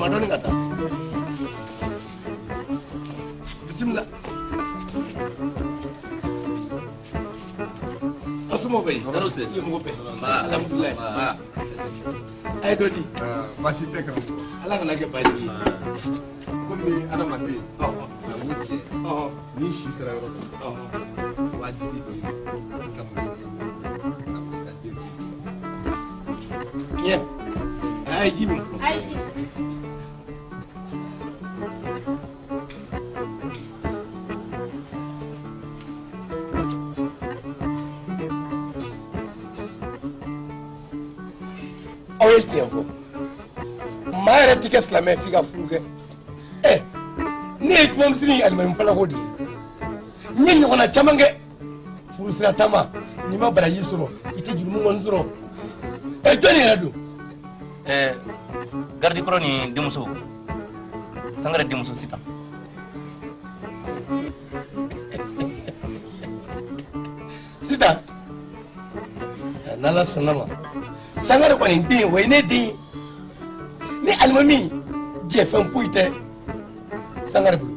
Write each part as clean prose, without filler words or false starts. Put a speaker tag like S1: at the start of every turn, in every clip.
S1: Sama dɔɔni ka taa. Bisimila. Aw somɔgɔw bɛ di?
S2: Tɔɔrɔ tɛ.
S1: I ye mɔgɔ bɛɛ. Alhamdulilayi. A ye dɔ di.
S3: Baasi tɛ karamɔgɔ.
S1: Ala kana kɛ baasi ye.
S3: Komi adamaden san o cɛ ni si sera yɔrɔ dɔ la, wajibi don i ka muso furu sabu i ka den to.
S1: Tiɲɛ. A ye ji min fɔlɔ.
S4: A ye ji.
S1: Aw ye tiɲɛ fɔ. Maa yɛrɛ ti kɛ silamɛ f'i ka furu kɛ. Ɛ ne ye kumamisiri alimami falako de ye. N ye ɲɔgɔnna caman kɛ. Furusira taama n'i ma baraji sɔrɔ i tɛ jurumu kɔni sɔrɔ. Ɛ jɔnni yɛrɛ don?
S2: Ɛɛ garidi kɔrɔ ni denmuso Sangare denmuso Sitan.
S1: Sitan n'Ala sɔnna ma Sangare kɔni den o ye ne den ye. Ni alimami jɛfɛn foyi tɛ Sangare bolo.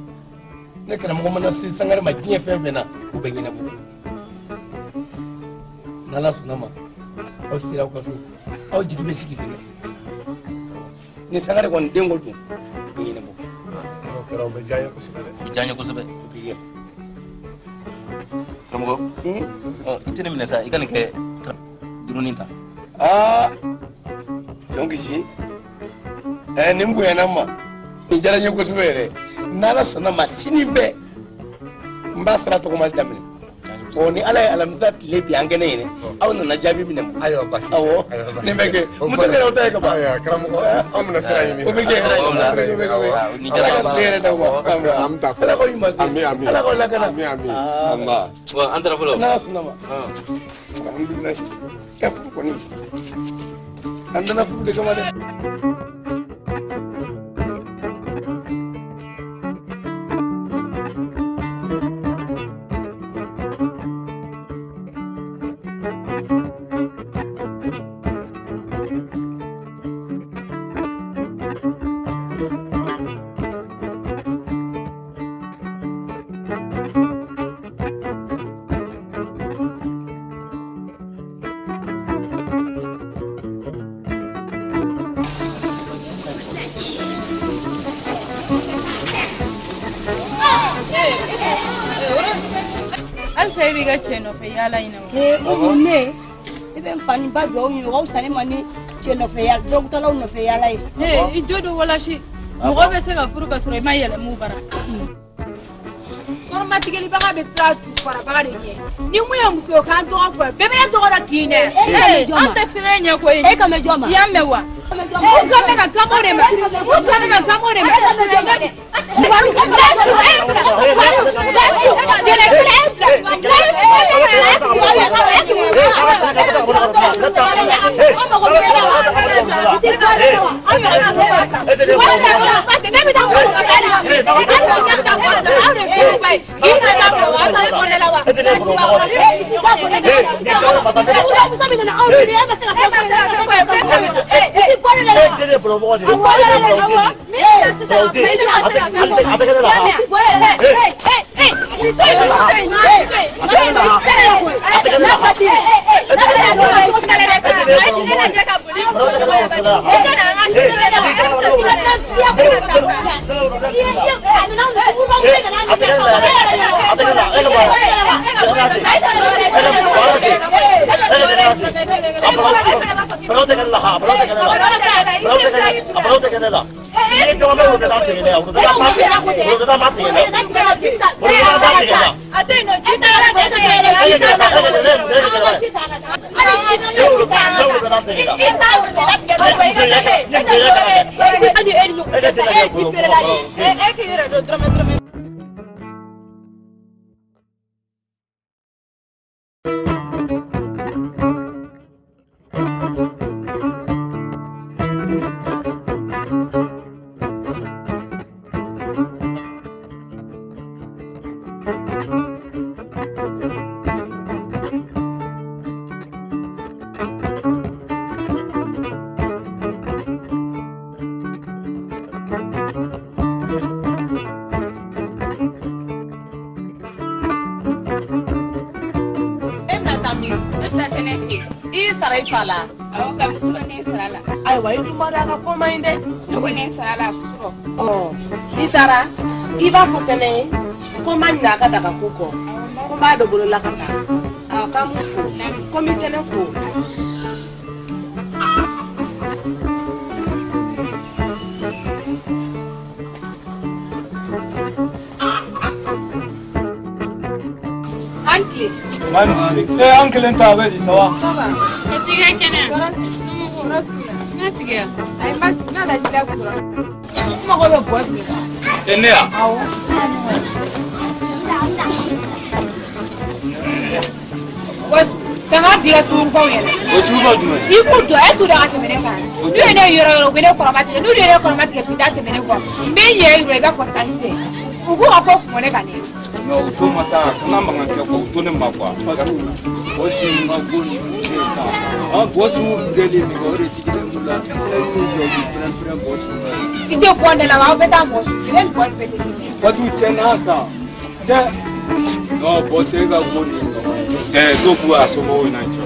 S1: Ne karamɔgɔ mana se Sangare ma diɲɛ fɛn fɛn na o bɛ ɲɛnabɔ. N'Ala sɔnna ma aw sera aw ka so aw jigi bɛ sigi fɛnɛ. Ni Sangare kɔni den ko don o bɛ ɲɛnabɔ.
S3: N'o kɛra o bɛ diya n ye kosɛbɛ dɛ.
S2: O bɛ diya n ye kosɛbɛ.
S1: O bɛ ɲɛ.
S2: Karamɔgɔ i tɛ ne minɛ sa i ka nin kɛ durunin ta.
S1: Aa jɔn kisi ɛ nin bonyana n ma nin diyara n ye kosɛbɛ yɛrɛ. N'Ala sɔnna ma sini bɛɛ n b'a sara tɔgɔma daminɛ. Ɔ ni Ala ye alamisa tile bi an kɛnɛ ɲinɛ aw nana jaabi minɛ.
S3: Ayiwa baasi tɛ.
S1: Awɔ nin bɛ kɛ muso kɛra o ta ye ka ban.
S3: Ayiwa karamɔgɔ anw bɛna sira ɲini.
S1: O bɛ kɛ.
S2: Ni diyara
S1: Ala ka tile yɛrɛ d'aw ma.
S3: An bɛ taa fɔlɔ.
S1: Ala k'aw ɲuman se.
S3: Ami ami.
S1: Ala k'aw lakana.
S3: Ami ami. Nba.
S2: An taara fɔlɔ.
S1: N'Ala sɔnna ma. Alhamdulilayi. Ka furu kɔni. An nana furu de kama dɛ.
S4: Halisa e b'i ka cɛ nɔfɛ yaala in na wa?
S5: Ee Umu ne e bɛ n fa ni ba duwawu ɲini o ka fisa ne ma ni cɛ nɔfɛ yaala dɔrɔgutalaw nɔfɛ yaala ye.
S4: Ee i jo don walasi mɔgɔ bɛ se ka furu ka sɔrɔ i ma yɛlɛma u bara.
S6: Kɔrɔmatigɛlibaga bɛ siran jufarabaga de ɲɛ. Ni mun ye muso kan tɔgɔ fɔ bɛɛ bɛ ne tɔgɔ dɔn k'i nɛ.
S4: Ee an tɛ siran e ɲɛ koyi.
S5: E ka mɛn jɔn ma?
S4: I y'a mɛn wa?
S6: U kan bɛ ka kan o de ma. U kan bɛ ka kan o de ma.
S7: sara i fa la.
S6: Awɔ, kabi surɔ ne ye sara la.
S7: Ayiwa, i dun b'a dɔn a ka ko man ɲi dɛ.
S6: Ne ko ne ye sara la surɔ.
S7: Ɔ, n'i taara, i b'a fɔ Tɛnɛ ye ko n ma ɲinɛ a ka daga ko kɔ. Ko n b'a dɔn bolo la ka taa. Awɔ, k'an b'u fo. Ko n bɛ Tɛnɛ fo.
S8: Eh, an kelen ta bɛ di, ça va?
S4: Ça va. Ka kɛnɛ. Somɔgɔw. N ka sigi yan.
S6: Ayi, n ma sigi, n nana ji la kura. N mago bɛ bɔ de la.
S2: E ne ya?
S6: Awɔ. Ka n ka dila sugufaw yɛlɛ.
S8: O sugufa jumɛn?
S6: I k'u dɔn, e t'u dɔn ka tɛmɛ ne kan. N'u ye ne yɔrɔ yɔrɔ, u bɛ ne kɔrɔma tigɛ. N'u ye ne kɔrɔma tigɛ, bi taa tɛmɛ ne kɔ. N bɛ n yɛrɛ yira i b'a fɔ sanni. U b'u ka ko kun ne kan ne.
S8: Non, o to ma sa, kana mankan kɛ quoi, o to ne ma quoi. Fatou, bɔsi ma ko nin ye sa. An bɔsi tigɛli min kɛ, o de digilen b'u la. Fɛn y'u jɔ k'i pɛrɛn-pɛrɛn bɔsi la.
S6: I tɛ bɔ ne la wa, aw bɛ taa mɔgɔ su kelen ni bɔsi bɛ tɛ kelen ye.
S8: Fatou, cɛ n'a sa. Cɛ. Non, bɔsi e ka ko nin ye.
S3: Cɛ, t'o f'u a somɔgɔw ɲɛna cɛ.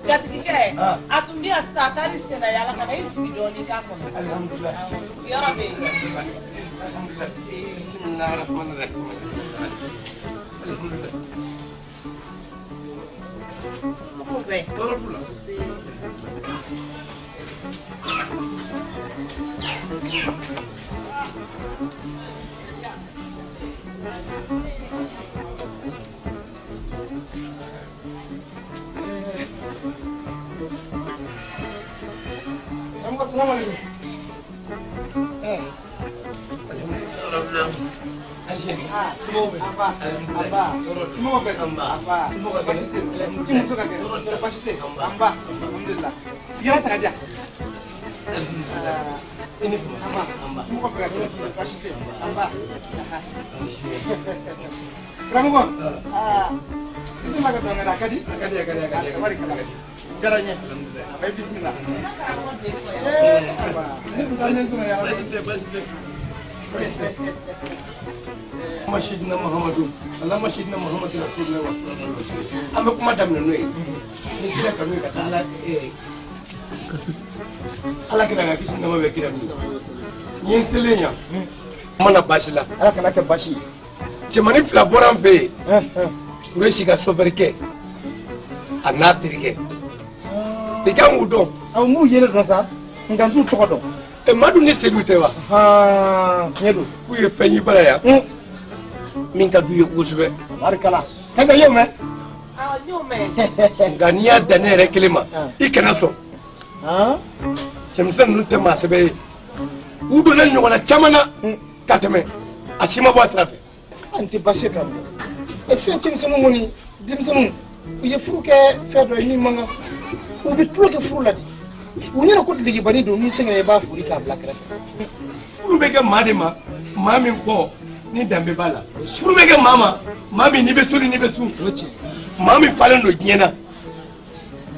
S7: Gatigikɛ, a tun bɛ yan sisan, a taara i senna yaala ka na i sigi dɔɔnin k'a kɔnɔ.
S1: Alhamdulilayi.
S7: Sigiyɔrɔ bɛ yen.
S1: Alhamdulilayi. Bisimilahi rahmani rahim. Alhamdulilayi.
S7: Somɔgɔw bɛ?
S1: Tɔɔrɔ t'u la.
S9: Assalamu alaikum.
S1: Mashidina Muhammadu, Allah mashidina Muhammadu Rasulullah sallallahu alaihi wasallam. An bɛ kuma daminɛ n'o ye. Ni kira kanu ye ka taa Ala Ala kira ka kisi nɛɛma bɛ kira min. Ni ye n selen yan, n ma na baasi la.
S9: Ala kana kɛ baasi ye.
S1: Cɛmanin fila bɔra an fɛ yen. Kuresi ka chauffeur kɛ a n'a terikɛ. I kan k'u dɔn.
S9: Awɔ, n b'u yelen dɔn sa, nka n t'u tɔgɔ dɔn.
S1: Madu ni Sedu tɛ wa?
S9: Tiɲɛ don.
S1: K'u ye fɛn ye bara yan. Min ka d'u ye kosɛbɛ.
S9: Barikala. Kaja, i y'o mɛn?
S7: Awɔ, n y'o mɛn.
S1: Nka n'i y'a dan ne yɛrɛ kelen ma, i kana sɔn. Cɛmisɛn ninnu tɛ maa sɛbɛ ye. U donna ɲɔgɔnna caman na ka tɛmɛ. A si ma bɔ a sira fɛ.
S9: An tɛ baasi ye karamɔgɔ. Ɛ sisan cɛmisɛnninw kɔni, denmisɛnninw, u ye furu kɛ fɛn dɔ ye min man kan. U bɛ tulo kɛ furu la de. U ɲɛna ko dulokibanin don, n'i sɛgɛnna i b'a fori k'a bila kɛrɛfɛ.
S1: Furu bɛ kɛ maa de ma, maa min kɔ ni danbe b'a la. Furu bɛ kɛ maa ma, maa min n'i bɛ soli n'i bɛ sun. Maa min falen don diɲɛ na.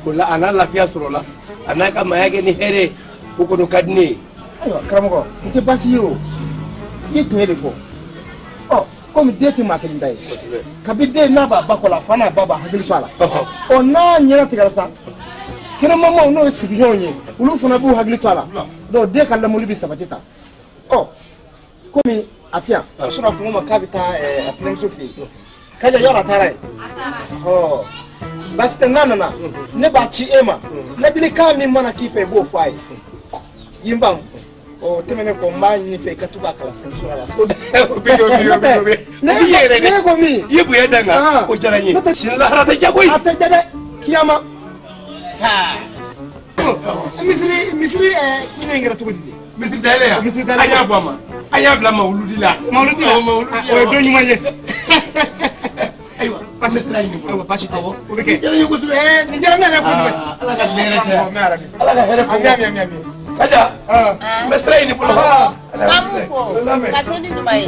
S1: O la a n'a lafiya sɔrɔ la, a n'a ka maaya kɛ ni hɛrɛ ye, o kɔni ka di ne ye.
S9: Ayiwa karamɔgɔ, n tɛ baasi ye o. I ye tiɲɛ de fɔ. Ɔ komi den tɛ maa kelen ta ye.
S1: Kosɛbɛ.
S9: Kabi den n'a b'a ba kɔ la, a fa n'a ba b'a hakili to a la. Ɔ n'a ɲɛna tigɛra sa, kɛnɛmamaw n'o ye sigiɲɔgɔnw ye, olu fana b'u hakili to a la. Donc den ka lamɔli bɛ sabati tan. Ɔ komi a tɛ yan, a sɔrɔ a kun ko ma k'a bɛ taa a tɛnɛmuso fɛ yen. Kaja, yɔrɔ a taara yen. Ɔ baasi tɛ, n'a nana ne b'a ci e ma. Ladilikan min mana k'i fɛ i b'o fɔ a ye. Yen ban. Ɔ tɛmɛnen kɔ, n b'a ɲini fɛ i ka to k'a kalan seli la.
S1: O bɛ o bɛ o bɛ o bɛ.
S9: Ne ko min.
S1: I ye bonya da n kan, o diyara n ye. Sini lahara tɛ diya koyi.
S9: A tɛ diya dɛ, kiyama. Misiri kini in kɛra cogo di?
S1: Misiri dayɛlɛ yan.
S9: Misiri dayɛlɛ.
S1: An y'a bɔ a ma. An y'a bila mawuludi la.
S9: Mawuludi la. O ye don ɲuman ye.
S1: Ayiwa basi sira ɲini fɔlɔ.
S9: Awɔ basi tɛ. O bɛ kɛ.
S1: Nin diyara n ye kosɛbɛ.
S9: Nin diyara ne yɛrɛ kosɛbɛ.
S1: Ala ka hɛrɛ caya.
S9: Ami ami.
S1: Ala ka hɛrɛ fɔ.
S9: Ami ami ami ami.
S1: Kaja n bɛ sira ɲini fɔlɔ.
S7: K'an b'u fo ka se ni ɲuman ye.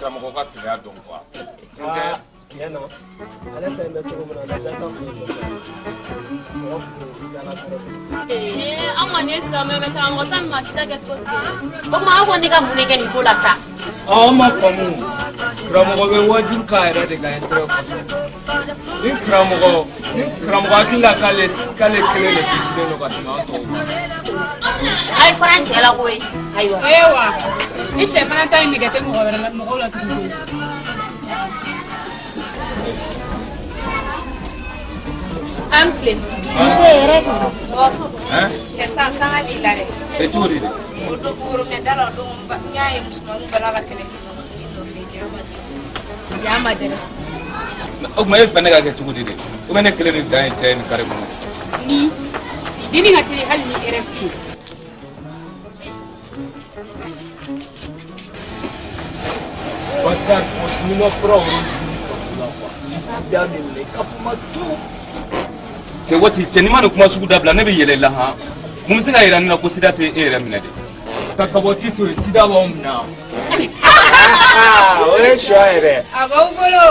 S3: Karamɔgɔ ka keleya dɔn quoi.
S9: Tiɲɛ na ale ta in bɛ cogo min na bɛɛ ta kun ye mɔgɔ kun ye dala kɔrɔ.
S4: An kɔni ye silamɛ mɛ karamɔgɔ ta nin ma si tɛ kɛ cogo si.
S10: O tuma aw kɔni ka mun de kɛ nin ko la sa?
S8: Anw ma faamu karamɔgɔ bɛ wajibi k'a yɛrɛ de ka intérêt kosɔn. Ni karamɔgɔ hakili la k'ale kelen de kisilen don ka tɛmɛ an tɔw kan.
S10: A ye fara n cɛ la koyi. Ayiwa.
S4: Ayiwa. I cɛ fana ta in nɛgɛ tɛ mɔgɔ wɛrɛ la mɔgɔw la tuguni.
S6: An tilen.
S10: Nse yɛrɛ kun.
S6: Cɛ san sanga b'i la dɛ.
S3: E cogo di dɛ?
S6: O don woromɛda la o don n y'a ye musomaninw bala ka téléphone nɔfɛ ja ma dɛrɛsi.
S3: O tuma e fɛ ne ka kɛ cogo di dɛ? O bɛ ne kelen de dan ye cɛ ye nin kare kɔnɔ.
S4: Ni denni ka teli hali ni RFI ye.
S8: Bakari, ni ma fura sida bɛ minɛ k'a fɔ ma tu.
S3: Cɛ waati cɛ n'i ma nin kuma sugu dabila ne bɛ yɛlɛ i la han. Mun bɛ se ka yira ne la ko sida tɛ e yɛrɛ minɛ de?
S8: Ka kabɔti to yen sida b'anw minɛ. O ye sɔ yɛrɛ.
S4: A b'aw bolo.